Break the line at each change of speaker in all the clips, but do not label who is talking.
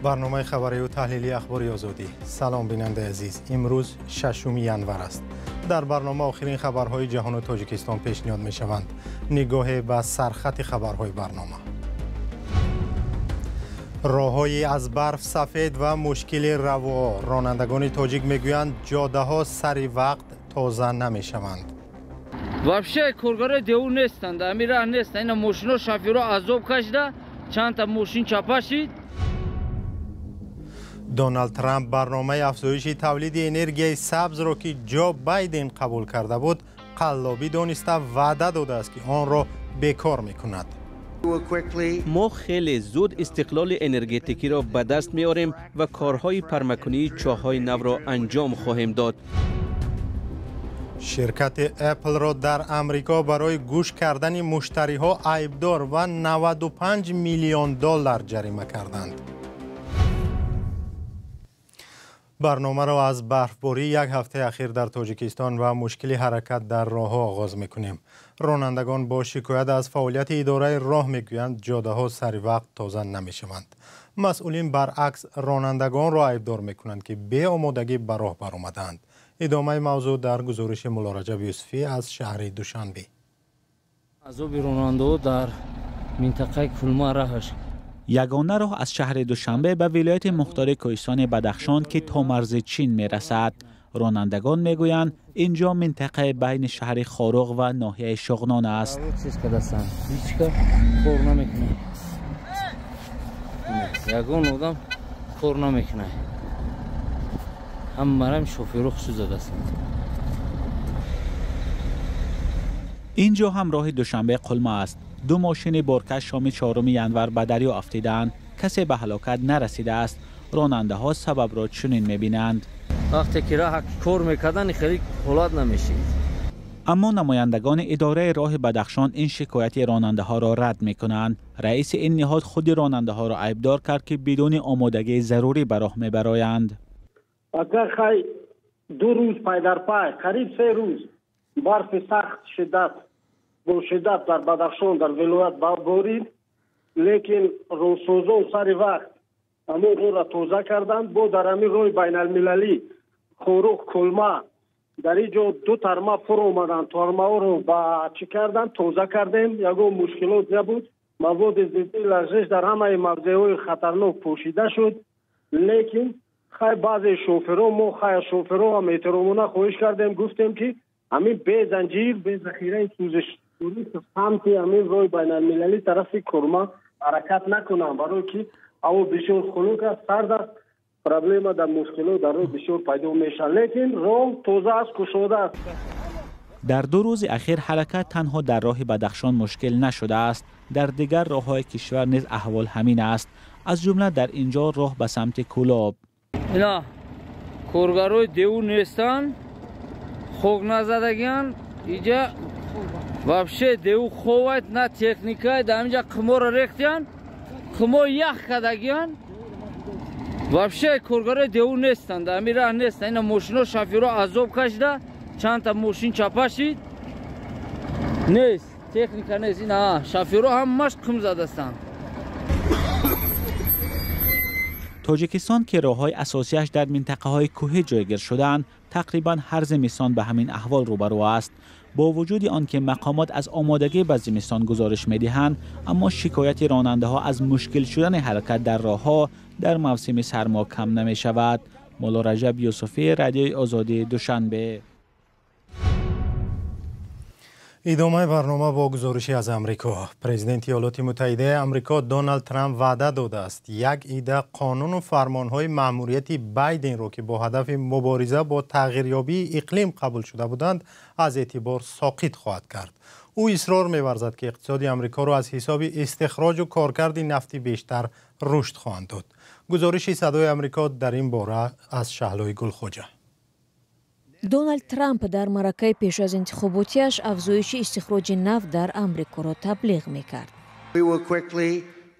Барномаи хабарию таҳлилии Ахбори Озодӣ. Салом, бинандаи азиз. Имрӯз 6 январ аст. Дар барнома охирин хабарҳои ҷаҳону Тоҷикистон пешниҳод мешаванд. Нигоҳе ба сархати хабарҳои барнома. Роҳҳои аз барф сафед ва мушкили равоа. Ронандагони тоҷик мегӯянд, ҷодаҳо сари вақт тоза намешаванд.
Вообще коргарои деву нестанд, ами раҳ нестанд. Ина мошино шофёро азоб кашида, чандта мошин чапа шид.
Доналд Трамп барномаи афзоиши тавлиди энергияи сабзро, ки Ҷо Байден қабул карда буд, қаллобӣ дониста, ваъда додааст, ки онро бекор мекунад.
Мо хеле зуд истиқлоли энергетикиро ба даст меорем ва корҳои пармакунии чоҳҳои навро анҷом хоҳем дод.
Ширкати Apple-ро дар Амрико барои гӯш кардани муштариҳо айбдор ва 95 миллион доллар ҷарима карданд. Барномаро аз барфбории як ҳафтаи ахир дар Тоҷикистон ва мушкили ҳаракат дар роҳҳо оғоз мекунем. Ронандагон бо шикоят аз фаъолияти идораи роҳ мегӯянд, ҷодаҳо сари вақт тоза намешаванд. Масъулин баръакс ронандагонро айбдор мекунанд, ки беомодагӣ ба роҳ баромадаанд. Идомаи мавзӯъ дар гузориши Муллораҷаб Юсуфӣ аз шаҳри Душанбе.
Азоби ронандаҳо дар минтақаи Кулма раҳаш.
Ягона роҳ аз шаҳри Душанбе ба вилояти мухтори Кӯҳистони Бадахшон, ки то марзи Чин мерасад. Ронандагон мегӯянд, инҷо минтақаи байни шаҳри Хоруғ ва ноҳияи Шуғнон аст.
Чиз кардастанд, ҳечка кор намекунад, ягон одам кор намекунад, ҳамарам шофёро хусус задастанд.
Инҷо ҳам роҳи Душанбе Қулма аст. Ду мошини боркаш шоми 4 январ ба дарё афтидаанд. Касе ба ҳалокат нарасидааст. Ронандаҳо сабабро чунин мебинанд.
Вақте ки роҳ кор мекарданд, хеле ҳолат намешид.
Аммо намояндагони идораи роҳи Бадахшон ин шикояти ронандаҳоро рад мекунанд. Раиси ин ниҳод худи ронандаҳоро айбдор кард, ки бидуни омодагии зарурӣ ба роҳ мебароянд.
Агар хай 2 рӯз пай дар пай, қариб 3 рӯз барфи сахт шиддат бо шиддат дар Бадахшон, дар вилоят борид, лекин роҳсозон сари вақт ҳамон роҳро тоза карданд. Бо дар ҳамин роҳи байналмилалӣ Хоруғ Кулма дар ин ҷо 2 тарма пур омаданд. Тармаҳоро ба чӣ карданд, тоза кардем, ягон мушкилот набуд. Маводи зидди лағзиш дар ҳамаи мавзеъҳои хатарнок пӯшида шуд, лекин хай баъзе шоферҳо, мо хай шоферҳо ҳам эҳтиромона хоҳиш кардем, гуфтем, ки ҳамин бе занҷир, бе захираи сӯзишворӣ самти ҳамин роҳи байналмилалӣ тарафи Курма ҳаракат накунанд, барое ки ҳаво бисёр хунук аст, сард аст, проблема дар мушкилот дар роҳ бисёр пайдо мешавад. Лекин роҳ тоза аст, кушода аст.
Дар 2 рӯзи ахир ҳаракат танҳо дар роҳи Бадахшон мушкил нашудааст. Дар дигар роҳҳои кишвар низ аҳвол ҳамин аст, аз ҷумла дар инҷо роҳ ба самти Кӯлоб.
Ина коргарои деву нестанд, хок назадагианд. Иҷа вообще деву ховайд, на техникай. Дар инҷа қиморо рехтиянд, қимо ях кардагианд. Вообще коргарои деву нестанд, дар ҳамин раҳ нестанд. Ина мошино шофёро азоб кашида, чандта мошин чапа шид. Нест, техника нест. Ина шофёро ҳамаш қим задастанд.
Тоҷикистон, ки роҳҳои асосияш дар минтақаҳои кӯҳӣ ҷойгир шудаанд, тақрибан ҳар зимистон ба ҳамин аҳвол рӯбарӯ аст. Бо вуҷуди он ки мақомот аз омодагӣ ба зимистон гузориш медиҳанд, аммо шикояти ронандаҳо аз мушкил шудани ҳаракат дар роҳҳо дар мавсими сармо кам намешавад. Муллораҷаб Юсуфӣ, Радиои Озодӣ, Душанбе.
Идомаи барнома бо гузориши аз Амрико. Президенти Иёлоти Муттаҳидаи Амрико Доналд Трамп ваъда додааст, як ида қонуну фармонҳои маъмурияти Байденро, ки бо ҳадафи мубориза бо тағйирёбии иқлим қабул шуда буданд, аз эътибор соқит хоҳад кард. Ӯ исрор меварзад, ки иқтисоди Амрикоро аз ҳисоби истихроҷу коркарди нафти бештар рушд хоҳанд дод. Гузориши Садои Амрико дар ин бора аз Шаҳлои Гулхоҷа.
Доналд Трамп дар маъракаи пеш аз интихоботиаш афзоиши истихроҷи нафт дар Амрикоро таблиғ мекард.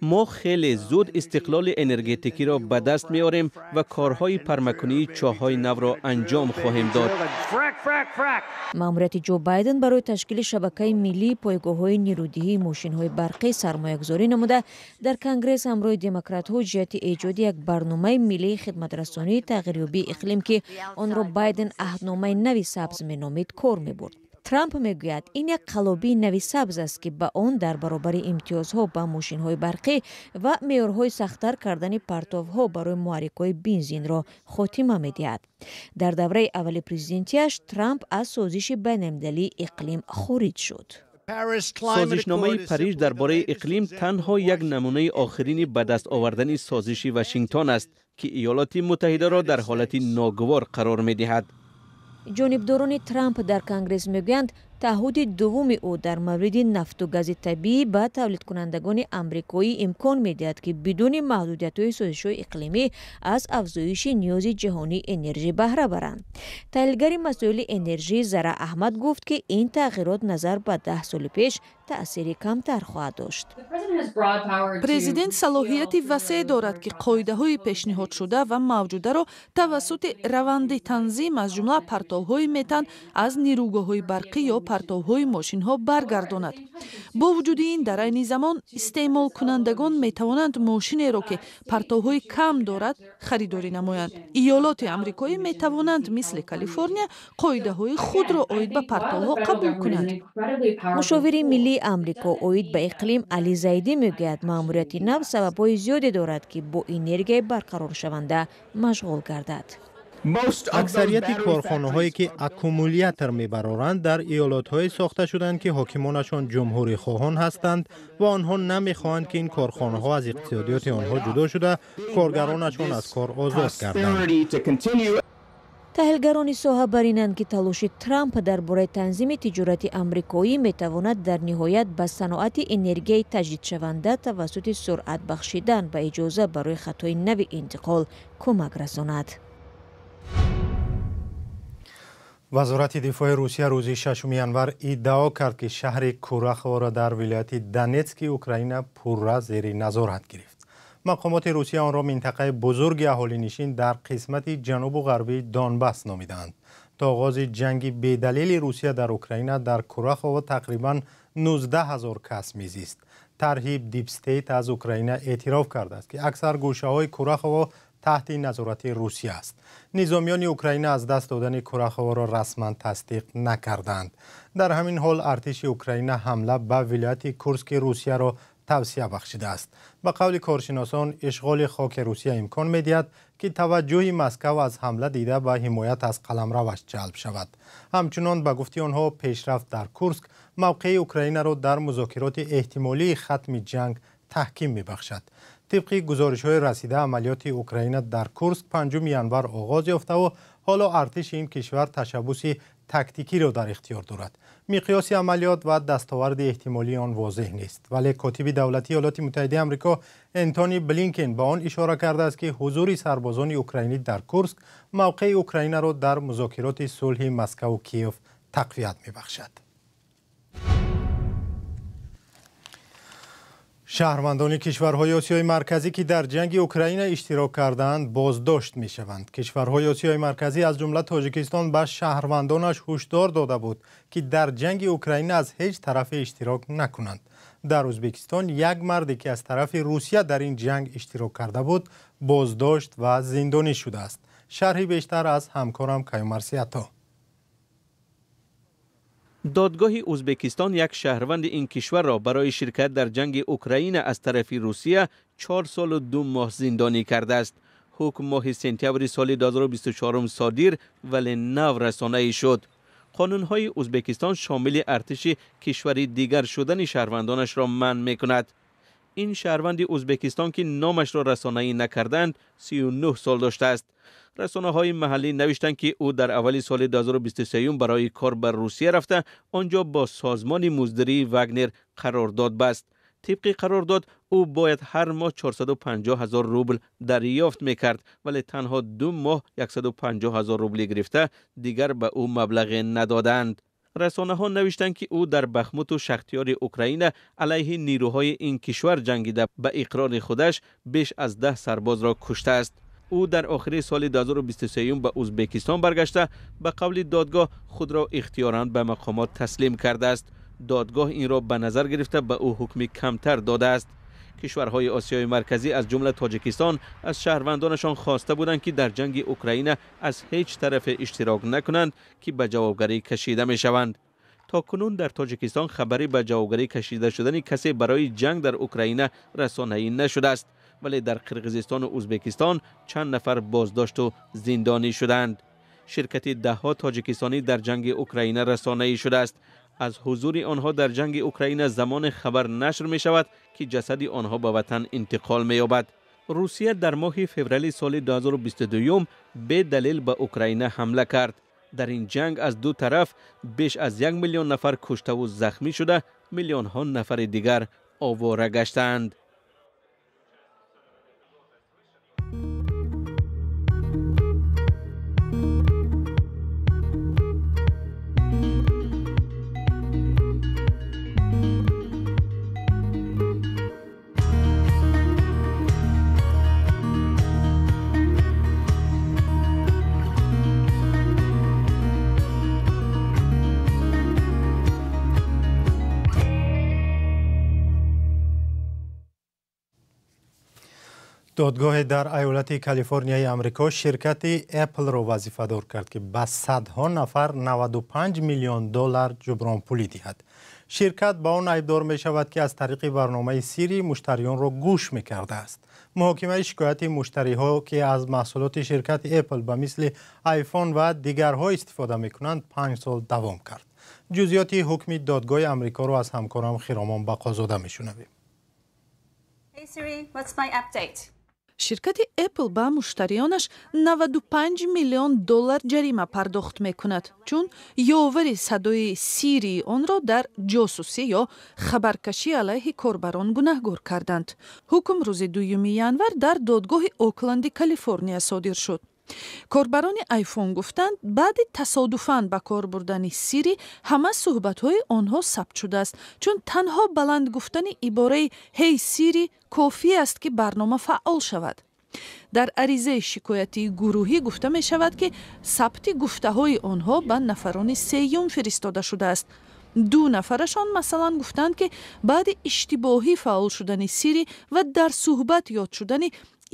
Мо хеле зуд истиқлоли энергетикиро ба даст меорем ва корҳои пармакунии чоҳҳои навро анҷом хоҳем дод.
Маъмурияти Ҷо Байден барои ташкили шабакаи миллии пойгоҳҳои нерӯдиҳии мошинҳои барқӣ сармоягузорӣ намуда, дар Конгресс ҳамроҳи демократҳо ҷиҳати эҷоди як барномаи миллии хидматрасонии тағйирёбии иқлим, ки онро Байден аҳдномаи нави сабз меномид, кор мебурд. Трамп мегӯяд, ин як қалобии нави сабз аст, ки ба он дар баробари имтиёзҳо ба мошинҳои барқӣ ва меъёрҳои сахттар кардани партовҳо барои муҳаррикҳои бензинро хотима медиҳад. Дар давраи аввали президентиаш Трамп аз созиши байналмилалии иқлим хориҷ шуд.
Созишномаи Париж дар бораи иқлим танҳо як намунаи охирини ба даст овардани созиши Вашингтон аст, ки Иёлоти Муттаҳидаро дар ҳолати ногувор қарор медиҳад.
Ҷонибдорони Трамп дар Конгресс мегӯянд, таъҳуди дуввуми ӯ дар мавриди нафту гази табиӣ ба тавлидкунандагони амрикоӣ имкон медиҳад, ки бидуни маҳдудиятҳои созишҳои иқлимӣ аз афзоиши ниёзи ҷаҳонии энержӣ баҳра баранд. Таҳлилгари масоили энержӣ Зара Аҳмад гуфт, ки ин тағйирот назар ба 10 соли пеш таъсири камтар хоҳад дошт.
Президент салоҳияти васеъ дорад, ки қоидаҳои пешниҳодшуда ва мавҷударо тавассути раванди танзим, аз ҷумла партовҳои метан аз нерӯгоҳҳои барқӣ ё партовҳои мошинҳо, баргардонад. Бо вуҷуди ин, дар айни замон истеъмолкунандагон метавонанд мошинеро, ки партовҳои кам дорад, харидорӣ намоянд. Иёлоти амрикоӣ метавонанд мисли Калифорния қоидаҳои худро оид ба партовҳо қабул кунанд.
Мушовири миллии Амрико оид ба иқлим Али Зайдӣ мегӯяд, маъмурияти нав сабабҳои зиёде дорад, ки бо энергияи барқароршаванда машғул гардад.
Аксарияти корхонаҳое, ки аккумулятор мебароранд, дар иёлотҳое сохта шуданд, ки ҳокимонашон ҷумҳурихоҳон ҳастанд ва онҳо намехоҳанд, ки ин корхонаҳо аз иқтисодиёти онҳо ҷудо шуда, коргаронашон аз кор озод гарданд.
Таҳлилгарони соҳа бар инанд, ки талоши Трамп дар бораи танзими тиҷорати амрикоӣ метавонад дар ниҳоят ба саноати энергияи таҷдидшаванда тавассути суръат бахшидан ба иҷоза барои хатҳои нави интиқол кӯмак расонад.
Вазорати дифои Русия рӯзи 6 январ иддао кард, ки шаҳри Кураховоро дар вилояти Донетски Украина пурра зери назорат гирифт. Мақомоти Русия онро минтақаи бузурги аҳолинишин дар қисмати ҷанубу ғарбии Донбасс номидаанд. То оғози ҷанги бедалели Русия дар Украина дар Курахово тақрибан 19 ҳазор кас мезист. Тарҳи Дипстейт аз Украина эътироф кардааст, ки аксар гӯшаҳои Курахово таҳти назорати Русия аст. Низомиёни Украина аз даст додани Кураховоро расман тасдиқ накарданд. Дар ҳамин ҳол артиши Украина ҳамла ба вилояти Курски Русияро тавсия бахшидааст. Ба қавли коршиносон, ишғоли хоки Русия имкон медиҳад, ки таваҷҷӯҳи Москав аз ҳамла дида ба ҳимоят аз қаламраваш ҷалб шавад. Ҳамчунон, ба гуфти онҳо, пешрафт дар Курск мавқеи Украинаро дар музокироти эҳтимолии хатми ҷанг таҳким мебахшад. Тибқи гузоришҳои расида, амалиёти Украина дар Курск 5 январ оғоз ёфтаву ҳоло артиши ин кишвар ташаббуси тактикиро дар ихтиёр дорад. Миқёси амалиёт ва дастоварди эҳтимолии он возеҳ нест, вале котиби давлатии Иёлоти Муттаҳидаи Амрико Энтони Блинкен ба он ишора кардааст, ки ҳузури сарбозони украинӣ дар Курск мавқеи Украинаро дар музокироти сулҳи Москаву Киев тақвият мебахшад. Шаҳрвандони кишварҳои Осиёи Марказӣ, ки дар ҷанги Украина иштирок кардаанд, боздошт мешаванд. Кишварҳои Осиёи Марказӣ, аз ҷумла Тоҷикистон, ба шаҳрвандонаш ҳушдор дода буд, ки дар ҷанги Украина аз ҳеҷ тарафе иштирок накунанд. Дар Ӯзбекистон як марде, ки аз тарафи Русия дар ин ҷанг иштирок карда буд, боздошт ва зиндонӣ шудааст. Шарҳи бештар аз ҳамкорам Каюмарси Ато.
Додгоҳи Ӯзбекистон як шаҳрванди ин кишварро барои ширкат дар ҷанги Украина аз тарафи Русия 4 солу 2 моҳ зиндонӣ кардааст. Ҳукм моҳи сентябри соли 2024 содир, вале нав расонаӣ шуд. Қонунҳои Ӯзбекистон шомили артиши кишвари дигар шудани шаҳрвандонашро манъ мекунад. Ин шаҳрванди Ӯзбекистон, ки номашро расонаӣ накарданд, 39 сол доштааст. Расонаҳои маҳаллӣ навиштанд, ки ӯ дар аввали соли 2023 барои кор ба Русия рафта, он ҷо бо созмони муздирии Вагнер қарордод баст. Тибқи қарордод, ӯ бояд ҳар моҳ 450 ҳазор рубл дарёфт мекард, вале танҳо 2 моҳ 150 ҳазор рубли гирифта, дигар ба ӯ маблағе надоданд. Расонаҳо навиштанд, ки ӯ дар Бахмуту Шахтиёри Украина алайҳи нерӯҳои ин кишвар ҷангида, ба иқрори худаш беш аз 10 сарбозро куштааст. Ӯ дар охири соли 2023 ба Ӯзбекистон баргашта, ба қавли додгоҳ худро ихтиёран ба мақомот таслим кардааст. Додгоҳ инро ба назар гирифта ба ӯ ҳукми камтар додааст. Кишварҳои Осиёи Марказӣ аз ҷумла Тоҷикистон аз шаҳрвандонашон хоста буданд, ки дар ҷанги Украина аз ҳеҷ тарафе иштирок накунанд, ки ба ҷавобгарӣ кашида мешаванд. То кунун дар Тоҷикистон хабаре ба ҷавобгарӣ кашида шудани касе барои ҷанг дар Украина расонаӣ нашудааст, вале дар Қирғизистон ва Ӯзбекистон чанд нафар боздошт ва зиндонӣ шуданд. Ширкати даҳҳо тоҷикистонӣ дар ҷанги Украина расонаӣ шудааст. Аз ҳузури онҳо дар ҷанги Украина замоне хабар нашр мешавад, ки ҷасади онҳо ба ватан интиқол меёбад. Русия дар моҳи феврали соли 2022 бедалел ба Украина ҳамла кард. Дар ин ҷанг аз ду тараф беш аз 1 миллион нафар куштаву захмӣ шуда, миллионҳо нафари дигар овора гаштаанд.
Додгоҳе дар ایالت کالیفرنیای آمریکا شرکت اپل را وظیفه‌دار کرد که به صدها نفر 95 میلیون دلار جبران پولی دهد. شرکت با آن عیبدار می شود که از طریق برنامه سیری مشتریان را گوش می کرده است. محاکمه شکایت مشتری ها که از محصولات شرکت اپل به مثل آیفون و دیگرها استفاده می کنند 5 سال دوام کرد. جزئیات حکم دادگاه آمریکا را از همکارم خیرامان بقازاده می شنویم.
Hey Siri, what's my update?
Ширкати Apple ба муштариёнаш 95 миллион доллар ҷарима пардохт мекунад, чун ёвари садои Сирии онро дар ҷосусӣ ё хабаркашӣ алайҳи корбарон гунаҳгор карданд. Ҳукм рӯзи 2 январ дар додгоҳи Окленди Калифорния содир шуд. Корбарони айфон гуфтанд, баъди тасодуфан ба кор бурдани Сири ҳама суҳбатҳои онҳо сабт шудааст, чун танҳо баланд гуфтани ибораи «Ҳей Сири» кофӣ аст, ки барнома фаъол шавад. Дар аризаи шикоятии гурӯҳӣ гуфта мешавад, ки сабти гуфтаҳои онҳо ба нафарони сеюм фиристода шудааст. Ду нафарашон масалан гуфтанд, ки баъди иштибоҳӣ фаъол шудани Сири ва дар суҳбат ёд шудани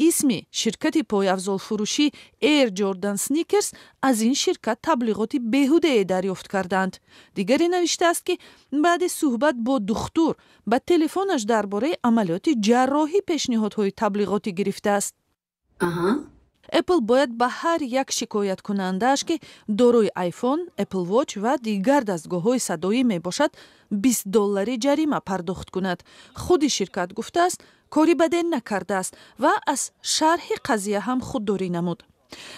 исми ширкати пойафзолфурӯшӣ Air Jordan Sneakers аз ин ширкат таблиғоти беҳудае дарёфт карданд. Дигаре навиштааст, ки баъди суҳбат бо духтур ба телефонаш дар бораи амалиёти ҷарроҳӣ пешниҳодҳои таблиғотӣ гирифтааст. Apple бояд ба ҳар як шикояткунандааш, ки дорои iPhone, Apple Watch ва дигар дастгоҳҳои садоӣ мебошад, 20 доллари ҷарима пардохт кунад. Худи ширкат гуфтааст, кори баде накардааст ва аз шарҳи қазия ҳам худдорӣ намуд.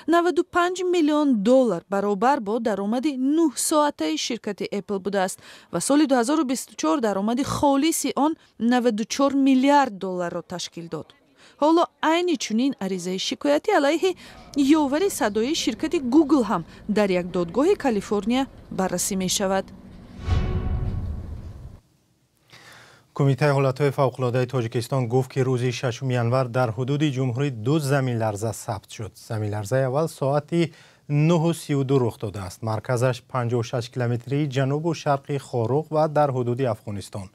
95 миллион доллар баробар бо даромади 9 соатаи ширкати Apple будааст ва соли 2024 даромади холиси он 94 миллиард долларро ташкил дод. Ҳоло айни чунин аризаи шикоятӣ алайҳи ёвари садоии ширкати Google ҳам дар як додгоҳи Калифорния баррасӣ мешавад.
Кумитаи ҳолатҳои фавқулодаи Тоҷикистон гуфт, ки рӯзи 6 январ дар ҳудуди ҷумҳурӣ ду заминларза сабт шуд. Заминларзаи аввал соати 9:32 рух додааст. Марказаш 56 километрии ҷанубу шарқи Хоруғ ва дар ҳудуди Афғонистон.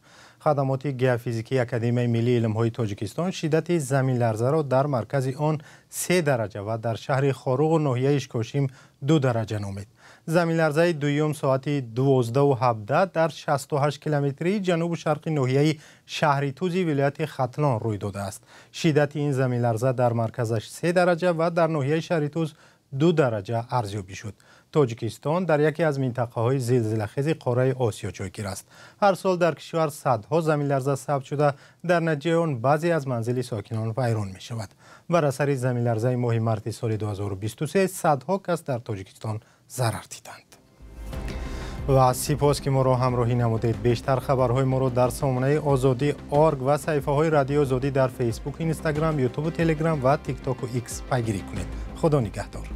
Хадамоти геофизикии Академияи миллии илмҳои Тоҷикистон шиддати заминларзаро дар маркази он 3 дараҷа ва дар шаҳри Хоруғу ноҳияи Ишкошим 2 дараҷа номид. Заминларзаи дуюм соати 12:17 дар 68 километрии ҷанубу шарқи ноҳияи Шаҳритузи вилояти Хатлон рӯй додааст. Шиддати ин заминларза дар марказаш 3 дараҷа ва дар ноҳияи Шаҳритуз 2 дараҷа арзёбӣ шуд. Тоҷикистон дар яке аз минтақаҳои зилзилахези қораи Осиё ҷойгир аст. Ҳар сол дар кишвар садҳо заминларза сабт шуда, дар натиҷаи он баъзе аз манзили сокинон вайрон мешавад. Бар асари заминларзаи моҳи марти соли 2023 садҳо кас дар Тоҷикистон зарар диданд. Ва сипос, ки моро ҳамроҳӣ намудед. Бештар хабарҳои моро дар сомонаи Озодӣ орг ва саҳифаҳои Радиои Озодӣ дар Фейсбук, Инстаграм, Ютубу, Телеграм ва Тиктоку Икс пайгирӣ кунед. Худо нигаҳдор.